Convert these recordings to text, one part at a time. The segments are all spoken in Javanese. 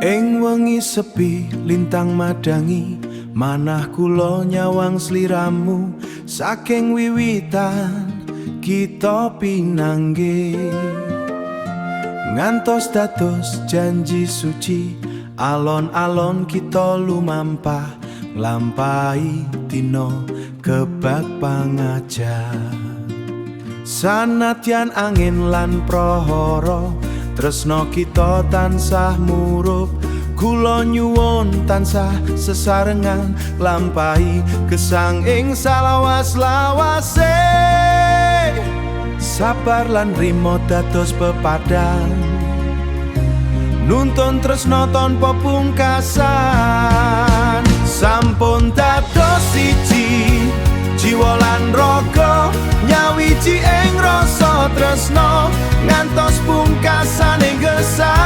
Ing wengi sepi lintang madangi, manah kula nyawang sliramu. Saking wiwitan kita pinanggih ngantos dados janji suci, alon-alon kita lumampah nglampahi dina kebak pangajar. Sanadyan angin lan prahara, tresno kita tansah murup. Kula nyuwun tansah sesarengan lampahi gesang ing salawas-lawase. Sabar lan rimo dados pepadang, nuntun tresno tanpa pungkasan. Sampun dados siji jiwa lan raga, nyawiji ing rasa tresno ngantos pungkasane gesang.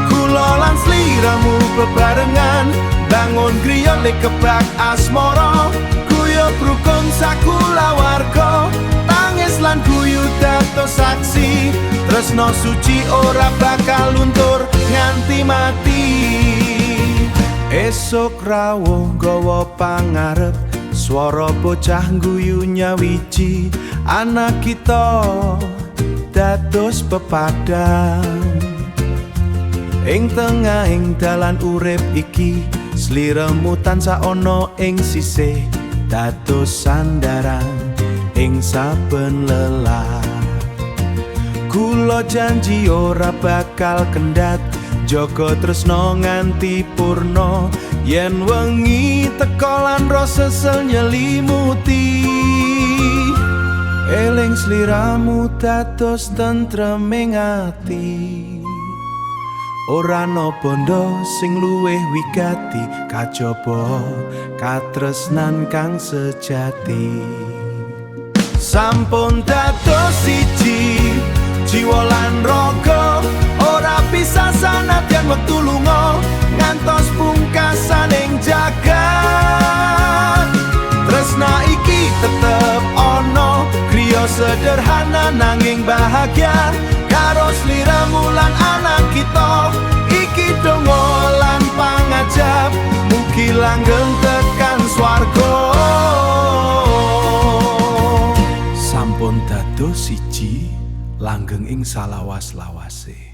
Kula lan sliramu bebarengan bangun griya kebak asmara, guyub rukun sakulawarga, tangis lan guyu dados saksi, tresno suci ora bakal luntur nganti mati. Esuk rawuh gawa pangarep, swara bocah guyu nyawiji, anak kita dados pepadang ing tengahing dalan urip iki. Sliramu tansah ana ing sisih, dados sandaran ing saben lelah. Kula janji ora bakal kendhat, jaga tresno nganti purna. Yen wengi teka lan rasa sesel nyelimuti, eling sliramu dados tentreming ati. Ora ana bondo sing luwih wigati kajaba katresnan kang sejati. Sampun dados siji jiwa lan raga, ora pisah sanadyan wektu lunga ngantos pungkasaning jagat. Tresna iki tetep ana, griya sederhana nanging bahagia, karo sliramu lan anak kita. Iki donga lan pangajap, mugi langgeng tekan swarga. Sampun dados siji langgeng ing salawas-lawase.